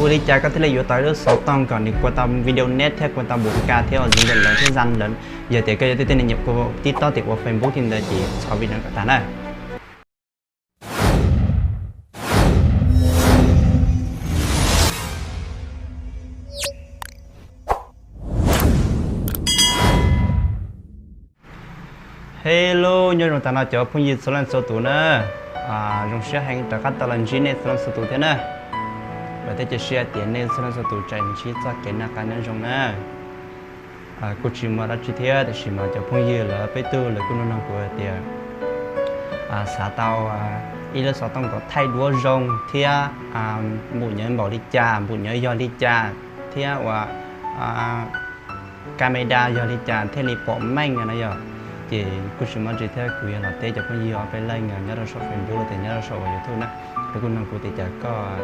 Li cas koj thiaj li yuav tau ib lub xov tooj kom nws kua tau video net thiab kua tau npum ka thiab ua zoo lawm thiab zam lawm? Yog tias koj yog tej tej neeg nyuam qhuav tib tob tias ua Facebook thiab ntawd ces txhob video kom tag na. Hello, nyob zoo tas no cov phooj ywg txhua leej txhua tus na. Zoo siab heev rov qab tau los ntsib nej txhua leej txhua tus thiab na. Vam thiab cia siab tias nej txhua leej txhua tus tseem ntsib txoj kev noj qab nyob zoo na. Kuj tsis muaj dab tsi thiab, tiam sis mas cov phooj ywg lawv peb tug lawv kuj nug nug kuv hais tias xav tau ib lub xov tooj kom thaij duab zoo thiab npum nyuv npaum li cas, npum nyuv yog li cas thiab uas camera yog li cas thiaj li pom meej no yog. Ces kuj tsis muaj dab tsi thiab, kuv yog los teb cov phooj ywg ob peb leej nyob rau saum Facebook los tias nyob rau saum YouTube na. Lawv kuj nug kuv tias cas koj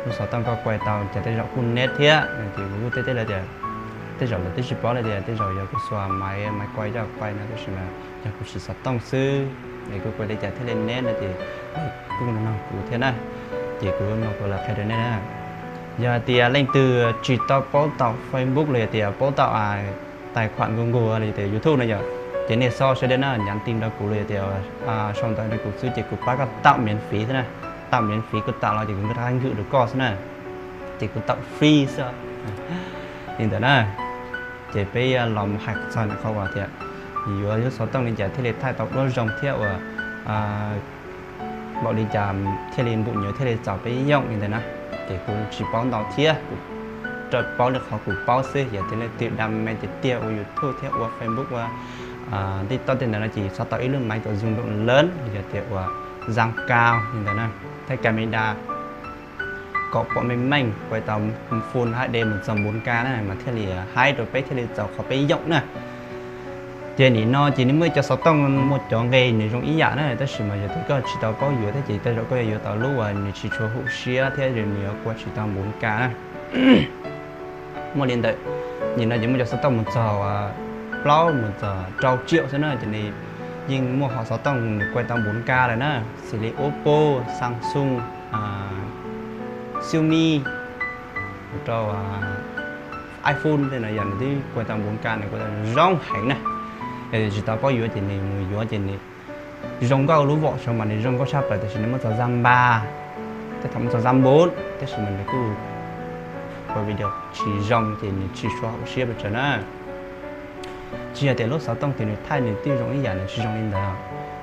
lub xov tooj koj kuaj tau cas tej zaum kuj net thiab. Ces kuv kuj teb teb lawv tias tej zaum lawv twb tsis paub li tias tej zaum yog kuv xuas maiv maiv kuaj coj kuaj no, tab sis mas yog kuv siv xov tooj xwb es kuv kuaj li cas thiaj li net no ces kuj nug kuv thiab na. Ces kuv no kuv los qhia rau nej na. Yog hais tias leej twg tsis tau paub tau Facebook los yog tias paub tau tais khuam Google los yog tias YouTube no yog, ces nej xauj sawv daws na, nhắn tin rau kuv los yog tias sau ntawv rau kuv xwb ces kuv pab koj tạo miễn phí xwb na. Tạo miễn phí kuv tạo los ces kuv rov qab gửi rau koj xwb na. Ces kuv tạo free xwb li ntawd na. Ces peb los mus hais txog ntawm qhov uas tias yuav lub xov tooj li cas thiaj li thaij tau duab zoo thiab uas npaum li cas thiaj li npum nyuv thiaj li txaus peb yoom li ntawd na. Ces kuv tsis paub ntau thiab, kuv paub li qhov kuv paub xwb. Yog tias leej twg đam mê tiag tiag ua YouTube thiab ua Facebook ua TikTok tej ntawd no ces xav tau ib lub máy có dung lượng lớn, yog tias uas zam cao li ntawd na, thiab camera kom pom meej meej, kuaj tau full HD mus txog bốn K na mas thiaj li haib rau peb thiaj li txaus qhov peb yoom na. Ces nim no ces nws muaj ib co xov tooj muaj cov nqe nws zoo ib yam na, tab sis mas yog tias koj tsis tau paub yuav thiab ces tej zaum koj yuav yuav tau lub uas nws tsis tshua hum siab thiab nws yuav kuaj tsis tau bốn K na. Muaj li ntawd, nim no ces muaj cov xov tooj mus txog plaub mus txog rau triệu xwb na, ces nws yeej muaj qhov xov tooj nws kuaj tau bốn K lawm na, xws li Oppo, Samsung, Xiaomi, rau iPhone tej no yog nws twb kuaj tau bốn K, nws kuaj tau zoo heev na. Yog tsis tau paub yuav ces nws mus yuav ces nws zoo nkauj lub vom saud mas nws zoo nkauj tshaj plaws, tab sis nws muaj txog zam npa, tej thaum muaj txog zam bốn, tab sis mas nws kuj kuaj video tsis zoo ces nws tsis tshua hum siab pes tsawg na. Tsis yog tias lub xov tooj twg nws thaij nws twb zoo ib yam, nws tsis zoo li ntawd.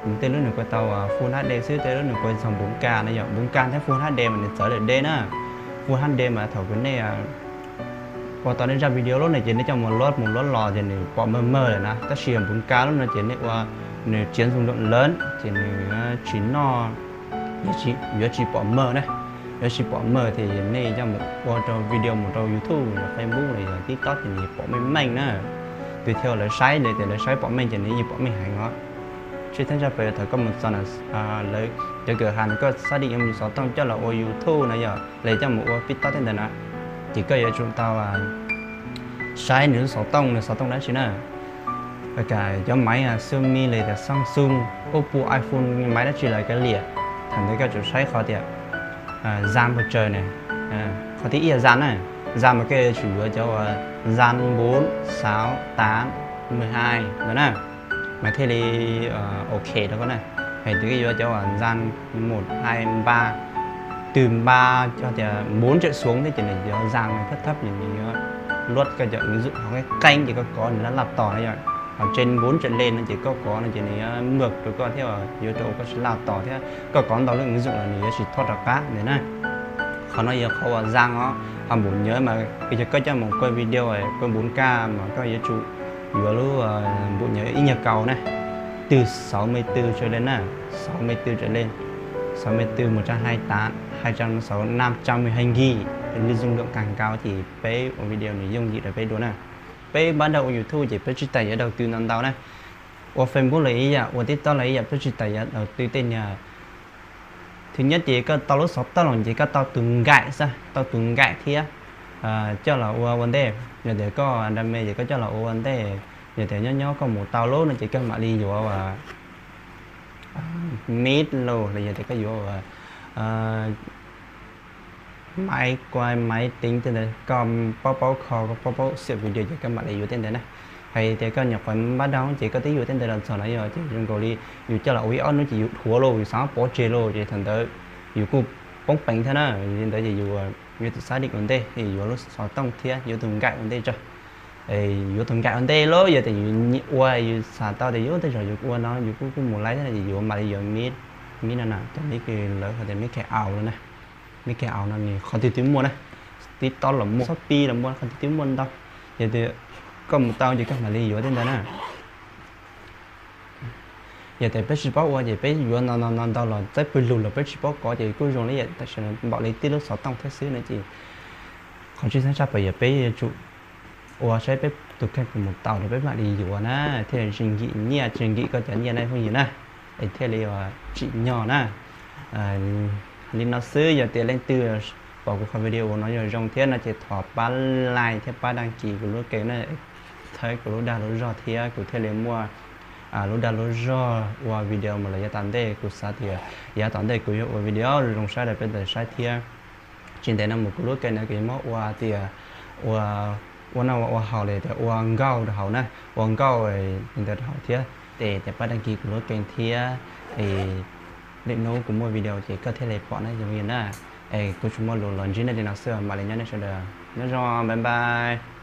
Nws tej lub nws kuaj tau full HD xwb, tej lub nws kuaj txog bốn K no yog bốn K thiab full HD mas nws txawv lawm deb na. Full HD mas thaum kuv nej ua tau nej zaj video lub no ces nej coj mus luab mus luab los ces nws pom mawg mawg lawm na, tab sis bốn K lub no ces nej ua nws chiếm dung lượng lớn ces nws tsis noj, yuav tsis pom mawg na. Yuav tsis pom mawg ces nej coj mus ua rau video mus rau YouTube los Facebook los yog TikTok ces nws pom meej meej na. Tùy theo lawv saib, lawv tias lawv saib pom meej ces nws yeej pom meej heev os. Tsis thab zaj pas thaum koj mus txog na, lawv cov kawm has nws koj xác định yuav mus xov tooj coj los ua YouTube no yog lawv coj mus ua TikTok tej ntawd na, ces koj yuav tsum tau saib nws lub xov tooj, nws xov tooj dab tsi na. Cov máy Xiaomi los tias Samsung, Oppo, iPhone, máy dab tsi los kav liam, thaum ntawd koj tsum saib qhov tias zam pes tsawg ne. Qhov thib ib zam na, zam mas koj yuav tsum yuav cov uas zam bốn, sáu, tám, mười hai ntawd na, mas thiaj li ok rau koj na. Hais tias koj yuav cov uas zam một, hai, ba, từ ba cho tias bốn trở xuống thiab ces nws yuav zam nws thấp thấp, nws yuav luab koj cov ứng dụng qhov qeeb ces koj kov nws laj laj tos na yom. Ho trên bốn trở lên no ces koj kov no ces nws yuav mượt rau koj thiab yuav rau koj tsis laj tos thiab koj kov ntau lub ứng dụng los nws yuav tsis thob rov qab ntawd na. Qhov no yog qhov uas zam os. Ho npum nyuv mas yog koj coj mus kuaj video, kuaj bốn K mas koj yuav tsum yuav lub npum nyuv ib nyuag kaus na, từ sáu mươi tư trở lên na, sáu mươi tư trở lên, sáu mươi tư, một trăm hai mươi tám, hai trăm sáu mươi, năm trăm mười hai gig, dung lượng càng cao ces peb ua video nws yooj yim rau peb dua na. Peb bắt đầu ua YouTube ces peb tsis tas yuav đầu tư ntau ntau na. Ua Facebook los ib yam, ua TikTok los ib yam, peb tsis tas yuav đầu tư tej niag. Thứ nhất ces koj tau lub xov tooj los ces koj tau tus nkaim xwb, tau tus nkaim thiab coj los ua ua ntej. Yog tias koj đam mê ces koj coj los ua ua ntej. Yog tias nyob nyob koj mus tau lub no ces koj mam li yuav mid los los yog tias koj yuav ua, máy quay máy tính tej ntawd, koj paub paub kho, koj paub paub xyaum video ces koj mam li yuav tej ntawd na. Hais tias koj nyuam qhuav npab dog ces koj twb yuav tej ntawd los txog no yog ces zoo nkaus li yus coj los ua ib ob hnub ces yus dhuav lauj, yus xav pov tseg lauj, ces thaum ntawd yus kuj poob peev thiab na. Yog li ntawd ces yus yuav tsum xav dim ua ntej, yuav lub xov tooj thiab yuav tus nkaim ua ntej tso. Yuav tus nkaim ua ntej lauj, yog tias yus ua yus xav tau tias yus tej zaum yus ua no yus kuj kuj mus laib thiab no ces yuav mam li yuav mib, mib no na, cov mib kws lawv hais tias mib khe aus no na. Mib khe aus no nws qhov twg twb muaj na, TikTok los muaj, Shopee los muaj, qhov twg twb muaj ntau. Yog tias koj mus tau ces koj mam li yuav tej ntawd na. Yog tias peb tsis paub ua ces peb yuav ntau ntau ntau los txawb pw lug los peb tsis paub kov ces kuj zoo li yam tam sim no npaum li tib lub xov tooj thiab xwb no ces qhov tseem ceeb tshaj plaws yog peb yuav tsum ua saib peb tus kheej puas mus tau rau peb mam li yuav na, thiaj li tsis nkim nyiaj, tsis nkim koj cov nyiaj na phooj ywg na, es thiaj li tsim nyog na. Li no xwb, yog tias leej twg pom kuv qhov video no yog zoo thiab no ces thov pab like thiab pab đăng ký kuv lub kênh na, thawb kuv lub dag lub zog thiab kuv thiaj li muaj lub dag lub zog ua video mus los yav tom ntej. Kuv xav tias yav tom ntej kuv yuav ua video zoo saib rau peb tau saib thiab. Tsis ntev no mus kuv lub kênh no kuv yuav muab ua tias ua, ua noj ua haus li tias ua nkauj rau hauv na, ua nkauj li ntawd rau hauv thiab. Es thov pab đăng ký kuv lub kênh thiab, es lwm hnub kuv muaj video ces koj thiaj li pom na yog li na. Es kuv tsis muaj lus los ntsib nej li no xwb, mam li nyob nej sawv daws nyob zoo, bye bye.